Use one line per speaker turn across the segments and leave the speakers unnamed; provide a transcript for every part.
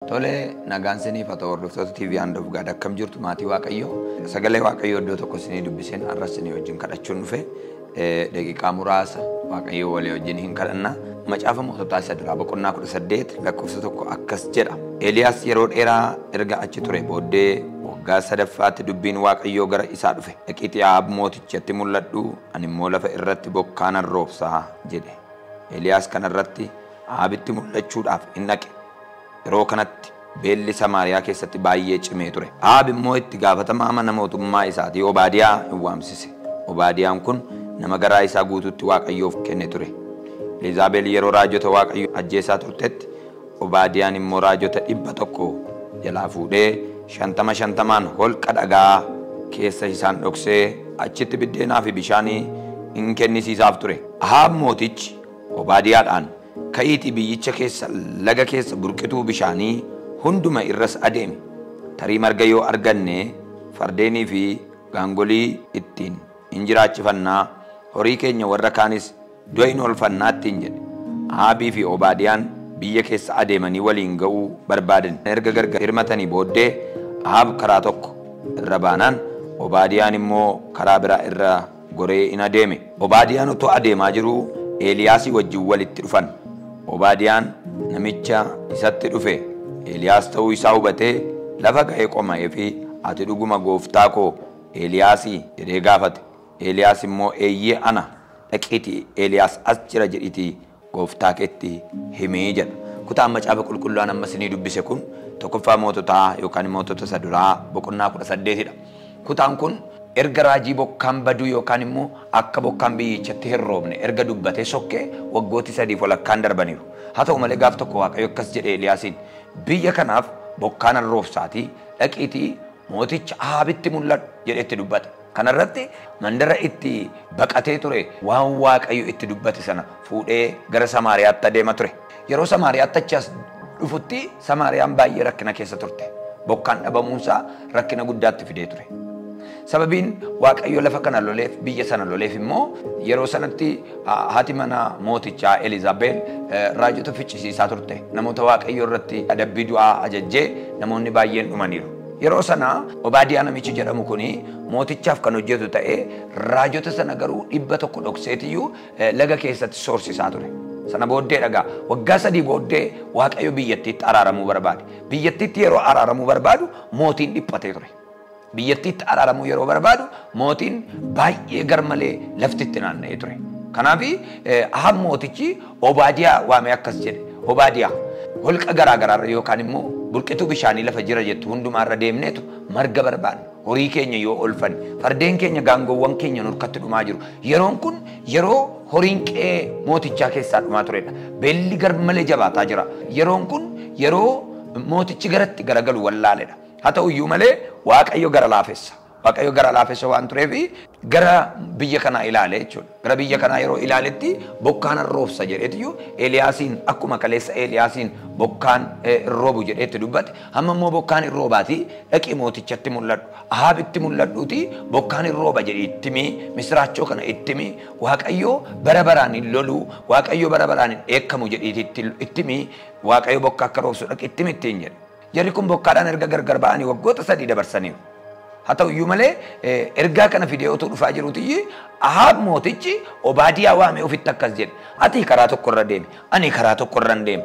Tolee, nagaan isiniif haa ta'u hordoftoota TV Hand of God akkam jirtu maatii Waaqayyoo. Sagalee Waaqayyoo iddoo tokko isinii dubbiseen har'a isinii wajjin kadhachuun dhufe daqiiqaa muraasa Waaqayyoo walii wajjin hin kadhanna. Macaafa moototaa isa duraa boqonnaa 18 lakkoofsa 1 akkas jedha. Eeliyaas yeroo dheeraa erga achi ture booddee waggaa sadaffaatti dubbiin Waaqayyoo gara isaa dhufe. Dhaqiitii Ahaab mootichatti mul'adhu, ani immoo lafa irratti bokkaa nan roobsaa jedhe. Eeliyaas kanarratti Ahaabitti mul'achuudhaaf hin dhaqe. Yeroo kanatti beelli Samaariyaa keessatti baay'ee cimee ture. Ahaab immoo itti gaafatamaa mana mootummaa isaatii Obaadiyaa hin waamsise. Obaadiyaan kun nama garaa isaa guutuutti Waaqayyoof kenne ture. Elzaabel yeroo raajota Waaqayyo ajjeesaa turtetti Obaadiyaan immoo raajota 100 jalaa fuudhee 50 holqa dhagaa keessa isaan dhoksee achitti biddeenaa fi bishaanii hin kennisiisaaf ture. Ahaab mootichi Obaadiyaadhaan ka'iitii biyyicha keessa laga keessa burqituu bishaanii hunduma irras adeemi. Tarii marga yoo arganne fardeenii fi gaangolii ittiin hin jiraachifannaa, horii keenya warra kaanis du'a hin oolfannaa ittiin jedhe. Ahaabii fi Obaadiyaan biyya keessa adeemanii waliin ga'uu barbaadan. Erga gargar hirmatanii booddee Ahaab karaa tokko irra baanaan Obaadiyaan immoo karaa biraa irra goree in adeeme. Obaadiyaan otoo adeemaa jiruu Eeliyaasii wajjin walitti dhufan. Obaadiyaan namicha isatti dhufe Eeliyaas ta'uu isaa hubatee lafa ga'ee qoma'ee fi ati dhuguma gooftaa koo Eeliyaasii jedhee gaafate. Eeliyaas immoo eeyyee ana, dhaqiitii Eeliyaas as jira jedhiitii gooftaa keetti himii jedha. Kutaan macaafa qulqulluun amma isinii dubbise kun tokkoffaa moototaa yookaan mootota isa duraa boqonnaa 18dha. Kutaan kun erga raajii bokkaan baduu yookaan immoo akka bokkaan biyyichatti hin roobne erga dubbatee sokkee waggooti 3 walakkaan darbaniiru. Haa ta'u malee gaaf tokko Waaqayyo akkas jedhe Eeliyaasiin, biyya kanaaf bokkaan hin roobsaatii dhaqiitii mooticha Ahaabitti mul'adhu jedhetti dubbate. Kanarratti mandara itti baqatee ture waan Waaqayyo itti dubbate sana fuudhee gara Samaariyaatti adeema ture. Yeroo Samaariyaatti achi as dhufutti Samaariyaan baay'ee rakkina keessa turte. Bokkaan dhabamuunsaa rakkina guddaatti fidee ture. Sababiin Waaqayyo lafa kana loleef biyya sana loleef immoo yeroo sanatti haati mana mootichaa Elizabeel raajota ficcisiisaa turte. Namoota Waaqayyo irratti adabbii du'aa ajajjee namoonni baay'een dhumaniiru. Yeroo sana Obaadiyaa namichi jedhamu kuni mootichaaf kan hojjetu ta'ee raajota sana garuu 100 dhokseetiyyuu laga keessatti soorsisaa ture. Sana booddee dhagaa waggaa 3 booddee Waaqayyo biyyattiitti araaramuu barbaade. Biyyattiitti yeroo araaramuu barbaadu mootiin dhiphatee ture. Biyyattiitti araaramuu yeroo barbaadu mootiin baay'ee garmalee laftitti naanna'ee ture. Kanaaf Ahaab mootichi Obaadiyaa waamee akkas jedhe. Obaadiyaa holqa garaa garaarra yookaan immoo burqituu bishaanii lafa jira jettu hundumaarra deemneetu marga barbaanna. Horii keenya yoo oolfanne fardeen keenya gaangoowwan keenya nurkatti dhumaa jiru. Yeroon kun yeroo horiin qe'ee mootichaa keessaa dhumaa turedha. Beelli garmalee jabaataa jira. Yeroon kun yeroo mootichi garatti garagalu wallaaledha. Haa ta'u iyyuu malee Waaqayyo gara laafessa. Waaqayyo gara laafessa waan tureef gara biyya kanaa ilaale jechuudha. Gara biyya kanaa yeroo ilaaletti bokkaan roobsa jedheetiyyuu Eeliyaasiin akkuma kaleessa Eeliyaasiin bokkaan roobu jedheetti dubbate. Amma immoo bokkaan hin roobaatii dhaqii mootichatti mul'adhu. Ahaabitti mul'adhuutii bokkaan hin rooba jedhee itti himi, misiraachoo kana itti himi. Waaqayyo bara baraan hin lolu, Waaqayyo bara baraan hin dheekkamu jedheetti itti himi. Waaqayyo bokka akka roobsu dhaqi itti himi ittiin jedhe. Jarri kun bokkaadhaan erga gargar ba'anii waggoota 3 dabarsaniiru. Haa ta'u iyyuu malee ergaa kana fidee otoo dhufaa jiruuti Ahaab mootichi Obaadiyaa waamee ofitti akkas jedhe. Ati karaa tokko irra deemi, ani karaa tokko irra deema.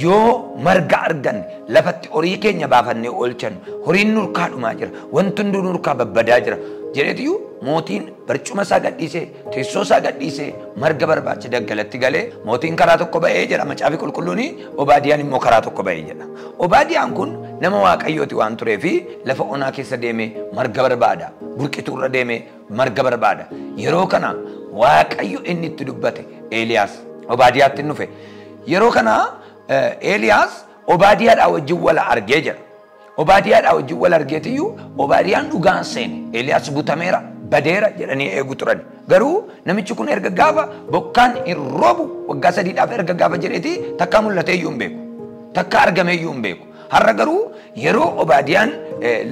Yoo marga arganne lafatti horii keenya baafannee oolchannu, horiin nurkaa dhumaa jira, wanti hunduu nurkaa babbadaa jira jedheetiyyuu mootiin barcuma isaa gadhiisee teessoo isaa gadhiisee marga barbaacha daggalatti galee mootiin karaa tokko ba'ee jedha macaafi qulqulluun. Obaadiyaan immoo karaa tokko ba'ee jedha. Obaadiyaan kun nama Waaqayyooti waan tureefi lafa onaa keessa deemee marga barbaada, burqituu irra deemee marga barbaada. Yeroo kana Waaqayyo inni itti dubbate Eeliyaas Obaadiyaatti dhufe. Yeroo kana Eeliyaas Obaadiyaadhaa wajjin wal argee jedha. Obaadiyaadhaa wajjin wal argeetiyyuu Obaadiyaan dhugaan seene. Eeliyaas butameera, badeera jedhanii eegu turan. Garuu namichi kun erga gaafa bokkaan hin roobu waggaa 3dhaaf erga gaafa jedheeti takka mul'atee iyyuu hin beeku. Takka argamee iyyuu hin beeku. Har'a garuu yeroo Obaadiyaan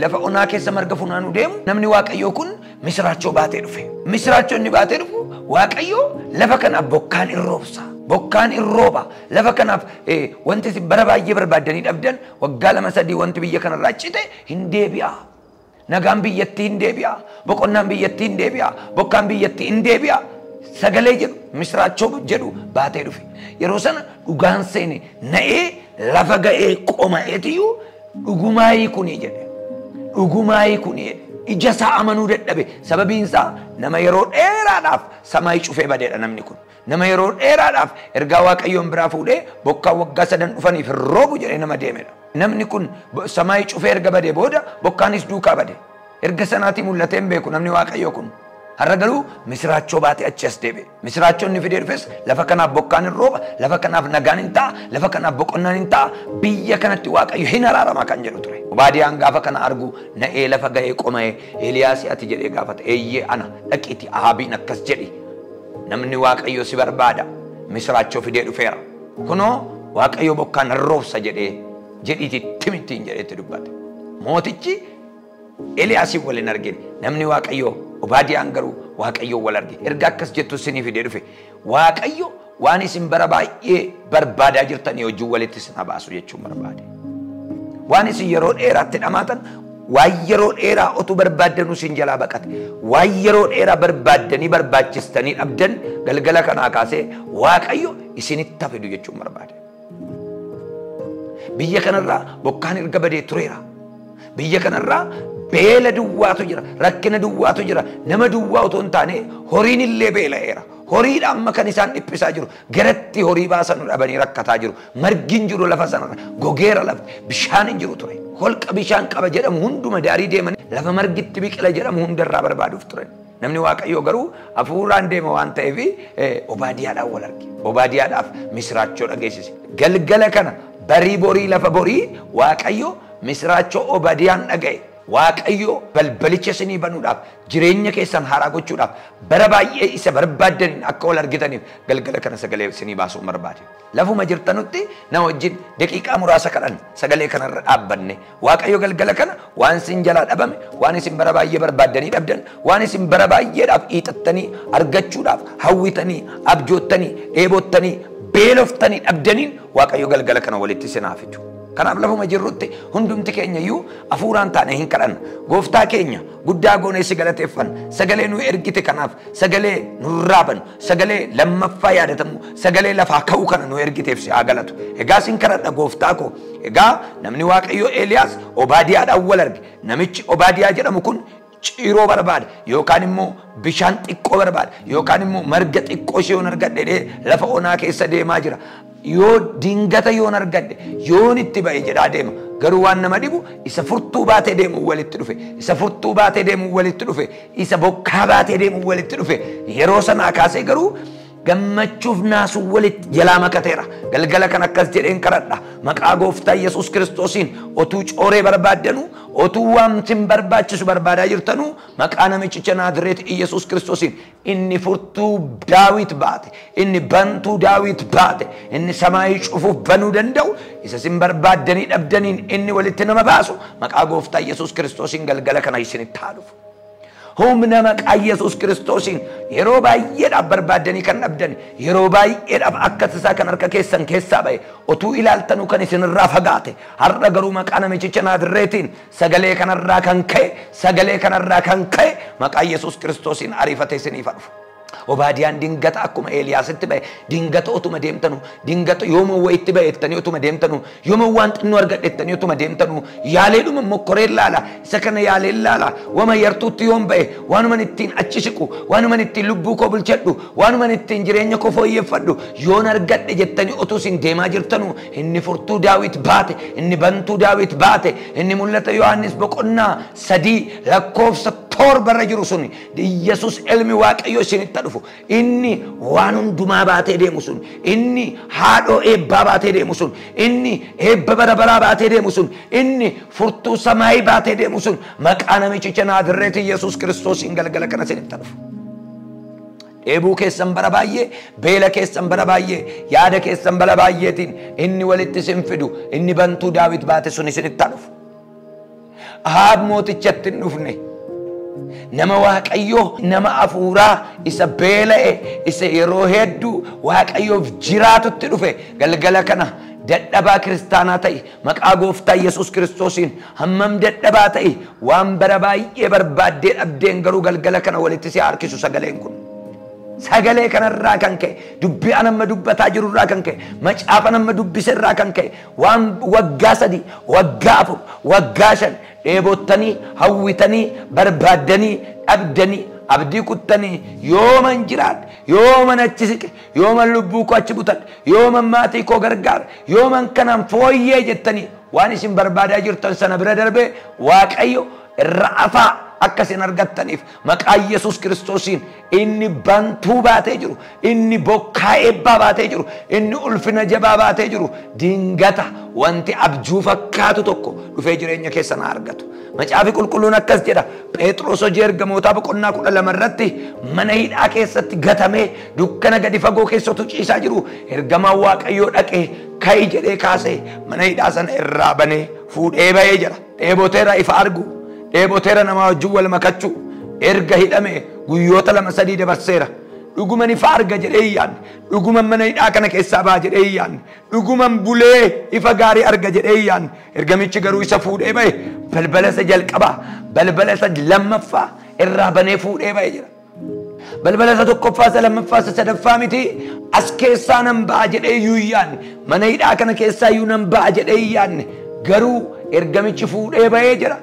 lafa onaa keessa marga funaanuu deemu namni Waaqayyoo kun misiraachoo baatee dhufe. Misiraachoo inni baatee dhufu Waaqayyoo lafa kana bokkaan hin roobsa. Bokkaan in rooba. Lafa kanaaf wanti isin bara baay'ee barbaaddanii dhabdan waggaa 2-3 wanti biyya kanarraa cite hin deebi'a. Nagaan biyyattii hin deebi'a. Boqonnaan biyyattii hin deebi'a. Bokkaan biyyattii hin deebi'a. Sagalee jedhu misiraachoo jedhu baatee dhufe. Yeroo sana dhugaan seene na'ee lafa ga'ee qoma'eetiyyuu dhugumaayii kuni jedhe. Dhugumaayii kuni jedhe. Ija isaa amanuu dadhabe. Sababiin isaa nama yeroo dheeraadhaaf samaayii cufee badeedha namni kun. Nama yeroo dheeraadhaaf ergaa Waaqayyoon biraa fuudhee bokkaan waggaa 3 dhufaniif hin roobu jedhee nama deemedha. Namni kun samaayii cufee erga badee booda bokkaanis duukaa bade. Erga sanaatii mul'atee hin beeku namni Waaqayyoo kun. Har'a garuu misiraachoo baatee achi as deebi'e. Misiraachoon inni fidee dhufes lafa kanaaf bokkaan hin rooba, lafa kanaaf nagaan hin ta'a, lafa kanaaf boqonnaan hin ta'a, biyya kanatti Waaqayyo hin araarama kan jedhu ture. Obaadiyaan gaafa kana argu na'ee lafa ga'ee qoma'ee Eeliyaas ati jedhee gaafate. Eeyyee ana dhaqiitii Ahaabiin akkas jedhi. Namni Waaqayyo si barbaada, misiraachoo fidee dhufeera. Kunoo Waaqayyo bokkaan hin roobsa jedhee jedhiitii timittiin jedheetti dubbate. Mootichi Eeliyaasiin wal hin argine. Namni Waaqayyoo Obaadiyaan garuu Waaqayyoo wal arge. Erga akkas jettu isinii fidee dhufe. Waaqayyo waan isin bara baay'ee barbaadaa jirtanii wajjin walitti isin habaasu jechuun barbaade. Waan isin yeroo dheeraatti dhamaatan, waan yeroo dheeraa otuu barbaaddanuu isin jalaa baqate. Waan yeroo dheeraa barbaaddanii barbaachistanii dhabdan galgala kanaa kaasee Waaqayyo isinitti hafidu jechuun barbaade. Biyya kanarraa bokkaan erga badee tureera. Biyya kanarraa beela duwwaatu jira, rakkina duwwaatu jira, nama duwwaa otoo hin taane horiin illee beela'eera. Horiidha amma kan isaan dhiphisaa jiru, garatti horii baasan dhabanii rakkataa jiru. Margi hin jiru lafa sanarra, gogeera lafti, bishaan hin jiru ture. Holqa bishaan qaba jedhamu hunduma daarii deemanii lafa margitti biqila jedhamu hundarraa barbaaduuf ture. Namni Waaqayyoo garuu hafuuraan deema waan ta'eef Obaadiyaadhaan wal arge. Obaadiyaadhaaf misiraachoo dhageessise. Galgala kana barii borii lafa borii Waaqayyo misiraachoo Obaadiyaan dhaga'e. Waaqayyo balbalicha isinii banuudhaaf, jireenya keessan haaraa gochuudhaaf, bara baay'ee isa barbaaddaniin akka wal argitaniif galgala kana sagalee isinii baasuun barbaade. Lafuma jirtanutti na wajjin daqiiqaa muraasa kadhan sagalee kanarra dhaabbanne. Waaqayyo galgala kana waan isin jalaa dhabame, waan isin bara baay'ee barbaaddanii dhabdan, waan isin bara baay'eedhaaf hiixattanii argachuudhaaf hawwitanii, abjoottanii, dheebottanii, beeloftanii dhabdaniin Waaqayyo galgala kana walitti isin haa fidu. Kanaaf lafuma jirrutti hundumti keenya iyyuu hafuuraan taane hin kadhanna. Gooftaa keenya guddaa goonee si galateeffanna. Sagalee nu ergite kanaaf sagalee nurraa banu, sagalee lammaffaa yaadatamu, sagalee lafaa ka'u kana nu ergiteef si haa galatu. Egaa sin kadhadha gooftaa koo. Egaa namni Waaqayyoo Eeliyaas Obaadiyaadhaan wal arge. Namichi Obaadiyaa jedhamu kun ciiroo barbaada yookaan immoo bishaan xiqqoo barbaada yookaan immoo marga xiqqoo ishee yoon argadhe jedhee lafa onaa keessa deemaa jira. Yoo dingata yoon argadhe yoon itti ba'e jedhaa deema. Garuu waan nama dhibu isa furtuu baatee deemu walitti dhufe, isa furtuu baatee deemu walitti dhufe, isa bokkaa baatee deemu walitti dhufe. Yeroo sanaa kaasee garuu gammachuuf naasuu walitti jalaa makateera. Galgala kan akkas jedheen kadhadha. Maqaa gooftaa Yesuus Kiristoosiin otuu cooree barbaaddanu, otuu waamti hin barbaachisu barbaadaa jirtanu, maqaa namichicha Naazreet Yesuus Kiristoosiin inni furtuu Daawit baate, inni bantuu Daawit baate, inni samaayii cufuuf banuu danda'u, isa isin barbaaddanii dhabdaniin inni walitti nama baasu, maqaa gooftaa Yesuus Kiristoosiin galgala kana isinitti haa dhufu. Humna maqaa Yesuus Kiristoosiin yeroo baay'eedhaaf barbaaddanii kan dhabdan, yeroo baay'eedhaaf akka tasaa kan harka keessan keessaa ba'e, otuu ilaaltanuu kan isinirraa fagaate, har'a garuu maqaa namichicha Naazreetiin sagalee kanarraa kan ka'e, sagalee kanarraa kan ka'e maqaa Yesuus Kiristoosiin ariifatee isiniif haa dhufu. Obaadiyaan dingata akkuma Eeliyaasitti ba'e, dingata otuma deemtanu, dingata yooma wayitti ba'e jettanii otuma deemtanu, yooma waan xinnoo argadhe jettanii otuma deemtanu, yaaleedhuma mokkoreen laala, isa kana yaaleen laala, wama yartuutti yoon ba'e, waanuman ittiin achi siqu, waanuman ittiin lubbuu koo bulchadhu, waanuman ittiin jireenya koo fooyyeffadhu, yoon argadhe jettanii otuu isin deemaa jirtanu, inni furtuu Daawit baate, inni bantuu Daawit baate, inni mul'ata Yohaannis boqonnaa 3 lakkoofsa 7 irra jiru sun Yesuus ilmi Waaqayyoo isinitti dhufu, inni waan hundumaa baatee deemu sun, inni haadhoo eebbaa baatee deemu sun, inni eebba bara baraa baatee deemu sun, inni furtuu samaayii baatee deemu sun maqaa namichicha Naazreet Yesuus Kiristoosiin galgala kana isinitti dhufu. Dheebuu keessan bara baay'ee, beela keessan bara baay'ee, yaada keessan bara baay'eetiin inni walitti isin fidu, inni bantuu Daawit baate sun isinitti dhufu. Ahaab mootichatti hin dhufne. Nama Waaqayyoo, nama afuuraa isa beela'e, isa yeroo hedduu Waaqayyoof jiraatutti dhufe. Galgala kana dadhabaa kiristaanaa ta'e, maqaa gooftaa Yesuus Kiristoosiin hammam dadhabaa ta'e, waan bara baay'ee barbaaddee dhabdeen garuu galgala kana walitti si harkisu sagaleen kun. Sagalee kanarraa kan ka'e, dubbii an amma dubbataa jirurraa kan ka'e, macaafa amma dubbiserraa kan ka'e, waan waggaa 3, waggaa 4, waggaa 5 dheebottanii, hawwitanii, barbaaddanii, dhabdanii, abdii kuttanii, yooman jiraadhe, yooman achi siqe, yooman lubbuu koo achi butadhe, yooman maatii koo gargaara, yooman kanaan fooyyee jettanii waan isin barbaadaa jirtan sana bira darbee Waaqayyo irra afaa akka isin argattaniif maqaa Yesuus Kiristoosiin inni bantuu baatee jiru, inni bokkaa eebbaa baatee jiru, inni ulfina jabaa baatee jiru, dingata wanti abjuu fakkaatu tokko dhufee jireenya keessan haa argatu. Macaafi qulqulluun akkas jedha. Phexros hojii ergamootaa boqonnaa 12 irratti mana hidhaa keessatti gatamee dukkana gadi fagoo keessattu ciisaa jiru ergamaan Waaqayyoo dhaqee ka'i jedhee kaasee mana hidhaa sana irraa banee fuudhee ba'ee jira. Dheeboteera ifa argu, dheeboteera namaa wajjin wal makachuu, erga hidhame guyyoota 2-3 dabarseera. Dhuguman ifa arga jedhee hin yaadne, dhuguman mana hidhaa kana keessaa ba'a jedhee hin yaadne, dhuguman bulee ifa gaarii arga jedhee hin yaadne. Ergamichi garuu isa fuudhee ba'e, balbala isa jalqabaa, balbala isa lammaffaa irraa banee fuudhee ba'e jira. Balbala isa tokkoffaa, isa lammaffaa, isa sadaffaa miti, as keessaa nan ba'a jedhee iyyuu hin yaadne, mana hidhaa kana keessaa iyyuu nan ba'a jedhee hin yaadne, garuu ergamichi fuudhee ba'ee jira.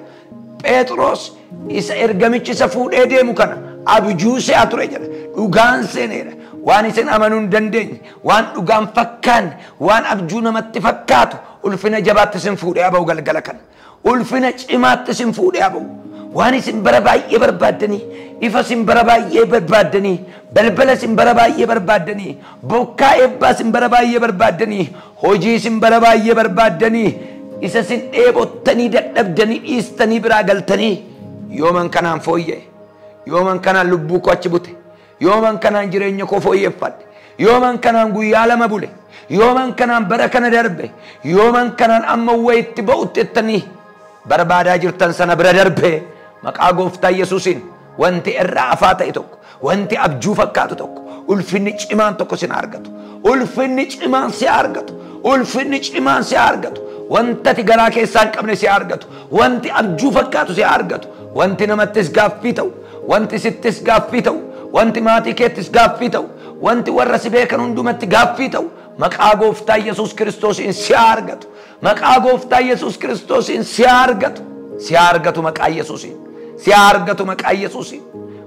Phexros isa ergamichi isa fuudhee deemu kana abjuu se'a ture jedha. Dhugaan seeneedha. Waan isin amanuu hin dandeenye, waan dhugaan fakkaanne, waan abjuu namatti fakkaatu ulfina jabaatti isin fuudhee ba'u galgala kana. Ulfina cimaatti isin fuudhee ba'u. Waan isin bara baay'ee barbaaddanii, ifa isin bara baay'ee barbaaddanii, balbala isin bara baay'ee barbaaddanii, bokkaa eebbaa isin bara baay'ee barbaaddanii, hojii isin bara baay'ee barbaaddanii, isa isin dheebottanii dadhabdanii dhiistanii biraa galtanii, yooman kanaan fooyya'e, yooman kanaan lubbuu koo achi bute, yooman kanaan jireenya koo fooyyeffadhe, yooman kanaan guyyaa 2 bule, yooman kanaan bara kana darbe, yooman kanaan amma wayitti ba'utti jettanii barbaadaa jirtan sana bira darbe maqaa gooftaa Yesuusiin wanti irraa afaa ta'e tokko, wanti abjuu fakkaatu tokko, ulfinni cimaan tokko sin argatu, ulfinni cimaan si argatu, ulfinni cimaan si argatu, wanta ati garaa keessaa hin qabne si argatu, wanti abjuu fakkaatu si argatu, wanti namattis gaaffii ta'u, wanti sittis gaaffii ta'u, wanti maatii keettis gaaffii ta'u, wanti warra si beekan hundumatti gaaffii ta'u, maqaa gooftaa Yesuus Kiristoosiin si argatu, maqaa gooftaa Yesuus Kiristoosiin si argatu, si argatu maqaa Yesuusiin, si argatu maqaa Yesuusiin.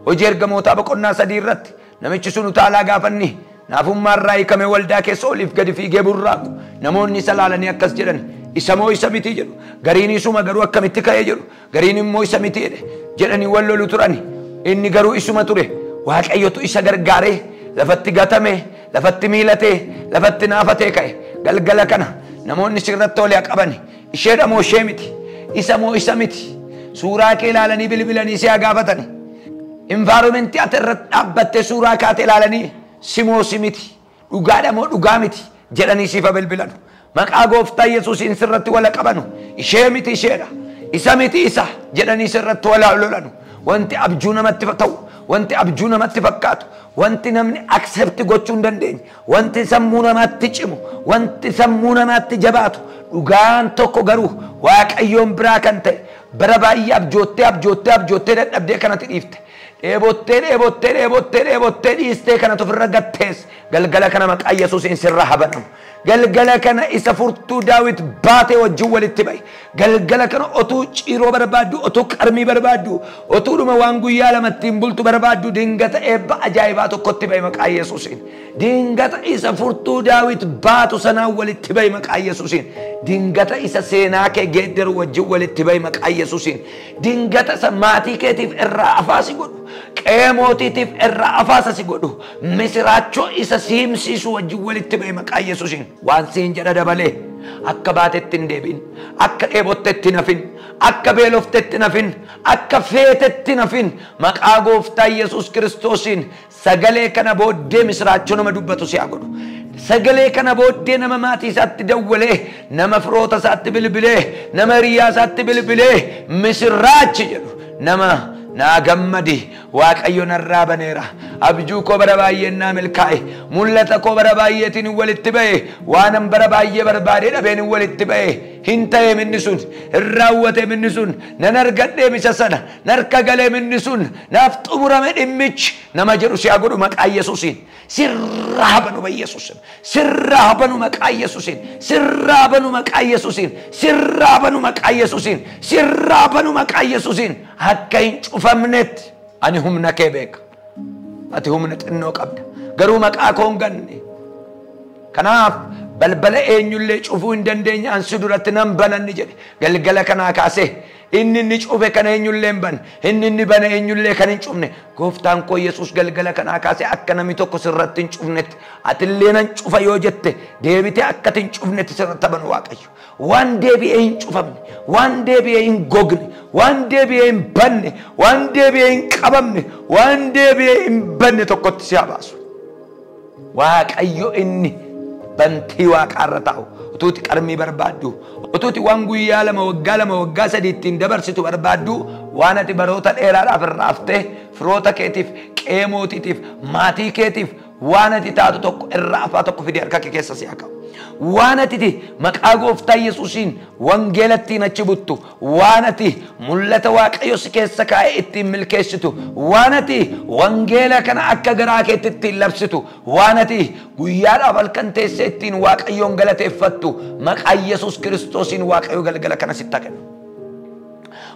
Hojii ergamootaa boqonnaa 3 irratti namichi sun utaalaa gaafanni naafummaa irraa hiikamee waldaa keessa oliif gadi fiigee burraaqu, namoonni isa laalanii akkas jedhan, isa moo isa miti jedhu, gariin isuma garuu akkamitti ka'ee jedhu, gariin immoo isa miti jedhe jedhanii wal lolu turani. Inni garuu isuma ture. Waaqayyotu isa gargaaree lafatti gatame, lafatti miilatee, lafatti naafatee ka'e. Galgala kana namoonni sirratti ol qabani, isheedha moo ishee miti, isa moo isa miti, suuraa kee ilaalanii bilbilanii si haa gaafatani. Environmentii ati irratti dhaabbattee suuraa kaate ilaalanii si moo si miti, dhugaadha moo dhugaa miti jedhanii siif bilbilanu. Maqaa gooftaa Yesuusiin sirratti wal qabanu, ishee miti isheedha, isa miti isa jedhanii sirratti wal lolanu. Wanti abjuu namatti ta'u, wanti abjuu namatti fakkaatu, wanti namni accept gochuu hin dandeenye, wanti sammuu namaatti cimu, wanti sammuu namaatti jabaatu, dhugaan tokko garuu Waaqayyoon biraa kan ta'e, bara baay'ee abjoottee abjoottee abjoottee dadhabdee kanatti dhiifte, dheebottee dheebottee dheebottee dheebottee dhiistee kanatu ofirra gattees, galgala kana maqaa Yesuusiin sirra habanamu. Galgala kana isa furtuu Daawit baatee wajjin walitti ba'e. Galgala kana otuu ciiroo barbaaddu, otuu qarmii barbaaddu, otuudhuma waan guyyaa lamatti hin bultu barbaaddu, dingata eebba ajaa'ibaa tokkotti ba'e maqaa Yesuusiin. Dingata isa furtuu Daawit baatu sanaan walitti ba'e maqaa Yesuusiin. Dingata isa seenaa kee geeddaru wajjin walitti ba'e maqaa Yesuusiin. Dingata isa maatii keetiif irraa afaa si godhu, qe'ee mootiitiif irraa afaasa si godhu, misiraachoo isa siimsiisu wajjin walitti ba'e maqaa Yesuusiin. Waan siin jedha dabalee akka baatetti hin deebiin, akka dheebottetti hin hafin, akka beeloftetti hin hafin, akka feetetti hin hafin, maqaa gooftaa Yesuus Kiristoosiin sagalee kana booddee misiraachoo nama dubbatu si haa godhu. Sagalee kana booddee nama maatii isaatti dawwalee, nama firoota isaatti bilbilee, nama hiriyaa isaatti bilbilee misiraachi jedhu, nama Naa gammadi, Waaqayyo narraa baneera. Abjuu koo bara baay'een naa milkaa'e. Mul'ata koo bara baay'eetiin walitti ba'e. Waanan bara baay'ee barbaadee dhabeen walitti ba'e. Hin ta'eem inni sun, hin raawwateem inni sun, nan argadheem isa sana, narka galeem inni sun, naaf xumurame dhimmichi nama jedhu si haa godhu maqaa Yesuusiin. Sirraa banu Yesuusin. Sirraa banu maqaa Yesuusiin. Sirraa banu maqaa Yesuusiin. Sirraa banu maqaa Yesuusiin. Sirraa banu maqaa Yesuusiin. Akka hin cufamnetti ani humna kee beeka. Ati humna xinnoo qabda. Garuu maqaa koo hin ganne. Kanaaf balbala eenyullee cufuu hin dandeenye ansi duratti nan bananni jedhe. Galgala kanaa kaasee inni inni cufe kana eenyullee hin banne, inni inni bane eenyullee kan hin cufne. Gooftaan koo Yesuus galgala kanaa kaasee akka namni tokko sirratti hin cufnetti, atillee nan cufa yoo jette deebitee akka ati hin cufnetti sirratti banu Waaqayyo. Waan deebi'ee hin cufamne, waan deebi'ee hin gogne, waan deebi'ee hin banne, waan deebi'ee hin qabamne, waan deebi'ee hin banne tokkotti si haa baasu. Waaqayyo inni bantii waaqaarra taa'u, utuuti qarmii barbaaddu, utuuti waan guyyaa 2 waggaa 2 waggaa 3 ittiin dabarsitu barbaaddu, waan ati baroota dheeraadhaaf irraa haftee firoota keetiif, qe'ee mootiitiif, maatii keetiif waan ati taatu tokko irraa hafaa tokko fidee harka kee keessa si haa kaa'u. Waan ati maqaa gooftaa Yesuusiin wangeela ittiin achi buttu, waan ati mul'ata Waaqayyo si keessa kaa'e ittiin milkeessitu, waan ati wangeela kana akka garaa keetti ittiin labsitu, waan ati guyyaadhaaf halkan teessee ittiin Waaqayyoon galateeffattu, maqaa Yesuus Kiristoosiin Waaqayyo galgala kana sitti haa kennu.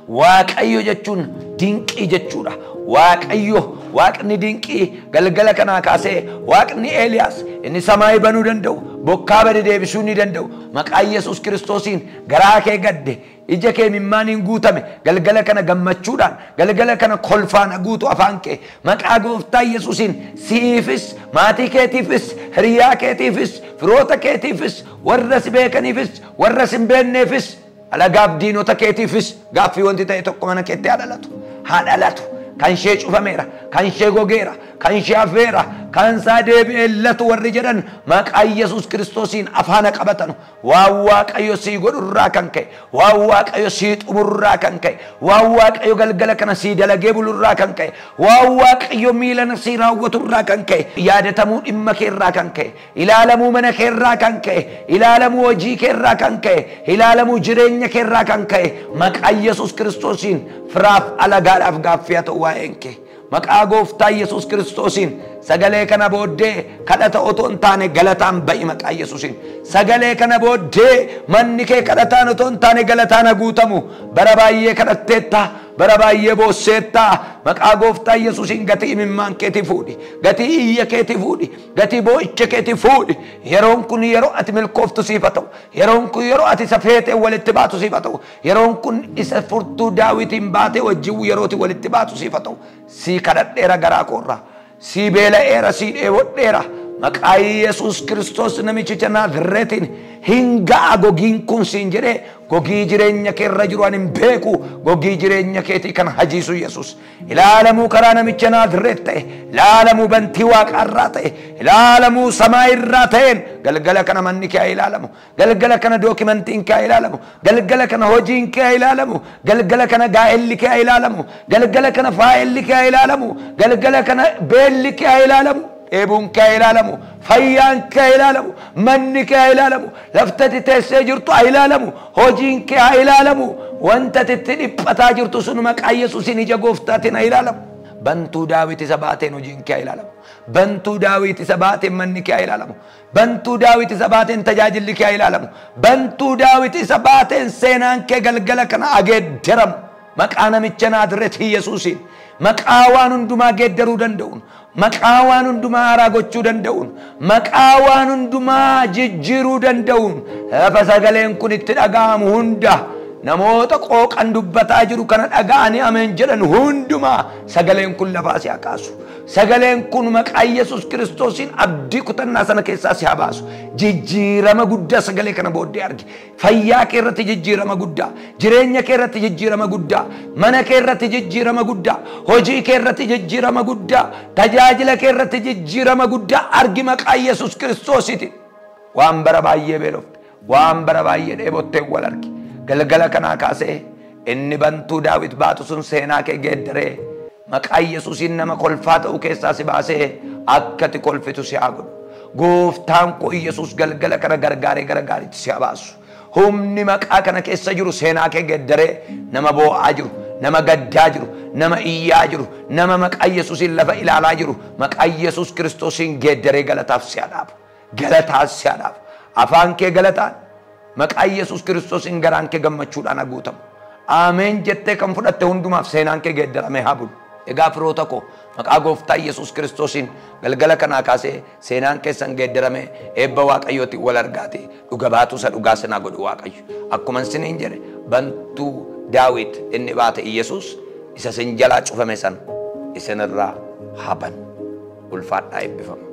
Waaqayyo jechuun dinqii jechuudha. Waaqayyo Waaqni dinqii galgala kanaa kaasee Waaqni Eeliyaas inni samaayii banuu danda'u, bokkaa bade deebisuu ni danda'u. Maqaa Yesuus Kiristoosiin garaa kee gadde, ija kee mimmaaniin guutame, galgala kana gammachuudhaan, galgala kana kolfaan guutu afaan kee. Maqaa gooftaa Yesuusiin siifis, maatii keetiifis, hiriyaa keetiifis, firoota keetiifis, warra si beekaniifis, warra si hin beekneefis, alagaaf diinota keetiifis gaaffii wanti ta'e tokko mana keetti haa dhalatu. Haa dhalatu. Kan ishee cufameera, kan ishee gogeera, kan ishee hafeera, kan isaa deebi'ee latu warri jedhan maqaa Yesuus Kiristoosiin afaana qabatanu. Waan Waaqayyo sii godhurraa kan ka'e, waan Waaqayyo sii xumurraa kan ka'e, waan Waaqayyo galgala kana sii dalagee bulurraa kan ka'e, waan Waaqayyo miilana sii raawwaturraa kan ka'e, yaadatamuu dhimma keerraa kan ka'e, ilaalamuu mana keerraa kan ka'e, ilaalamuu hojii keerraa kan ka'e, ilaalamuu jireenya keerraa kan ka'e, maqaa Yesuus Kiristoosiin firaaf alagaadhaaf gaaffii haa ta'u waa'een kee. Maqaa gooftaa Yesuus Kiristoosiin sagalee kana booddee kadhata otoo hin taane galataan ba'i maqaa Yesuusiin. Sagalee kana booddee manni kee kadhataan otoo hin taane galataan guutamu. Bara baay'ee kadhatteetta, bara baay'ee boosseetta. Maqaa gooftaa Yesuusiin gatii imimmaan keetii fuudhi, gatii iyya keetii fuudhi, gatii boo'icha keetii fuudhi. Yeroon kun yeroo ati milkooftu siif haa ta'u. Yeroon kun yeroo ati isa feetee walitti baatu siif haa ta'u. Yeroon kun isa furtuu Daawitiin baatee wajjin yerootti walitti baatu siif haa ta'u. Sii kadhadheera garaa koorraa, sii beela'eera, sii dheebodheera. Maqaa Yesuus Kiristoos namichicha Naazreetiin hin ga'a gogiin kun siin jedhee gogii jireenya keerra jiru ani hin beeku, gogii jireenya keetii kan hajiisu Yesuus. Ilaalamuu karaa namicha Naazreet ta'e, ilaalamuu bantii waaqaarraa ta'e, ilaalamuu samaayirraa ta'een galgala kana manni kee haa ilaalamu, galgala kana dookimantiin kee haa ilaalamu, galgala kana hojiin kee haa ilaalamu, galgala kana gaa'elli kee haa ilaalamu, galgala kana faayilli kee haa ilaalamu, galgala kana beelli kee haa ilaalamu, dheebuun kee haa ilaalamu, fayyaan kee haa ilaalamu, manni kee haa ilaalamu, laftati teessee jirtu haa ilaalamu, hojiin kee haa ilaalamu, wanta itti dhiphataa jirtu sun maqaa Yesuusiin ija gooftaatiin haa ilaalamu. Bantuu Daawit isa baateen hojiin kee haa ilaalamu. Bantuu Daawit isa baateen manni kee haa ilaalamu. Bantuu Daawit isa baateen tajaajilli kee haa ilaalamu. Bantuu Daawit isa baateen seenaan kee galgala kana ageeddaramu. Maqaa namicha Naazreet Yesuusiin, maqaa waan hundumaa geeddaruu danda'uun, maqaa waan hundumaa haaraa gochuu danda'uun, maqaa waan hundumaa jijjiiruu danda'uun, lafa sagaleen kun itti dhaga'amu hunda namoota qooqan dubbataa jiru kana dhaga'anii ameen jedhan hundumaa sagaleen kun lafaa si haa kaasu. Sagaleen kun maqaa Yesuus Kiristoosiin abdii kutannaa sana keessaa si haa baasu. Jijjiirama guddaa sagalee kana booddee argi. Fayyaa kee irratti jijjiirama guddaa, jireenya kee irratti jijjiirama guddaa, mana kee irratti jijjiirama guddaa, hojii kee irratti jijjiirama guddaa, tajaajila kee irratti jijjiirama guddaa argi maqaa Yesuus Kiristoosiiti. Waan bara baay'ee beelofte, waan bara baay'ee dheebottee wal argi. Galgala kanaa kaasee inni bantuu Daawit baatu sun seenaa kee geeddaree Maqaa Yesuusiin nama kolfaa ta'uu keessaa si baasee akka ati kolfitu si haa godhu. Gooftaan koo Yesuus galgala kana gargaaree gara gaariitti si haa baasu. Humni maqaa kana keessa jiru seenaa kee geeddaree nama boo'aa jiru, nama gaddaa jiru, nama iyyaa jiru, nama maqaa Yesuusiin lafa ilaalaa jiru, maqaa Yesuus Kiristoosiin geeddaree galataaf si haa dhaabu. Galataaf si haa dhaabu. Afaan kee galataan, maqaa Yesuus Kiristoosiin garaan kee gammachuudhaan haguutamu. Ameen jettee kan fudhatte hundumaaf seenaan kee geeddaramee haa bulu. Egaa firoota koo, maqaa gooftaa Yesuus Kiristoosiin galgala kanaa kaasee seenaan keessan geeddaramee eebba Waaqayyootiin wal argaate dhuga baatuu isa dhugaa sinaa godhu Waaqayyo. Akkuma isiniin jedhe, bantuu Daawit inni baate Yesuus isa isin jalaa cufame sana isinirraa haa banu. Ulfaadhaa, eebbifama.